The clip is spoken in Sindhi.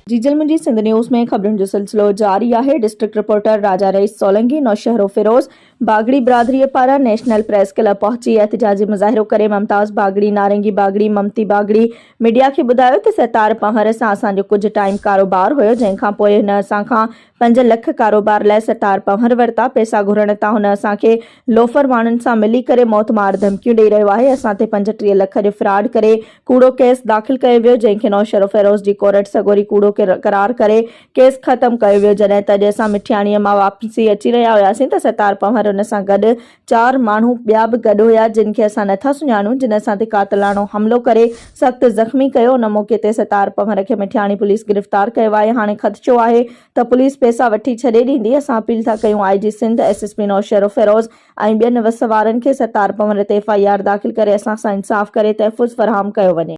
جيجل منهنجي سنڌ نيوز ۾ خبرن جو سلسلو جاري آهي، ڊسٽرڪٽ رپورٽر راجا رئيس سولنگي، نوشهروفيروز، باگڙي برادريء پاران نيشنل پريس ڪلب پهچي احتجاجي مظاهرو ڪري ممتاز باگڙي، نارنگي باگڙي، ممتي باگڙي ميڊيا کي ٻڌايو ته ستار پنهور سان اسان جو ڪجهه ٽائيم ڪاروبار هيو جنهن کان پوء هن اسان کان پنج لک ڪاروبار لاء ستار پنهور ورتا پئسا گهرڻ تان هن اسان کي لوفر ماڻهن سان ملي ڪري موت مار ڌمڪيون ڏئي رهيو آهي اسان تي 35 لک جو فراڊ ڪري ڪوڙو ڪيس داخل ڪيو ويو جنهن کي نوشهروفيروز جي ڪورٽ سڳوري ڪوڙو قرار ڪري ڪيس ختم ڪيو ويو جڏهن ته اڄ اسان مٺياڻيء مان واپسي اچي رهيا هياسين ته ستار پنهور ان سان گڏ چار ماڻهو ٻيا به گڏ هيا جن کي اسان نٿا سڃاڻون جن اسان تي قاتلاڻو حملو ڪري سخت زخمي ڪيو ان موقعي تي ستار پنهور کي مٺياڻي پوليس گرفتار ڪيو آهي هاڻي خدشو آهي ته پوليس پئسا وٺي ڇڏي ڏيندي اسان اپيل ٿا ڪيون I G Sindh S S P Naushahro Feroze ۽ ٻين وس وارن کي ستار پنهور تي ايف I R داخل ڪري اسان سان انصاف ڪري تحفظ فراهم ڪيو وڃي.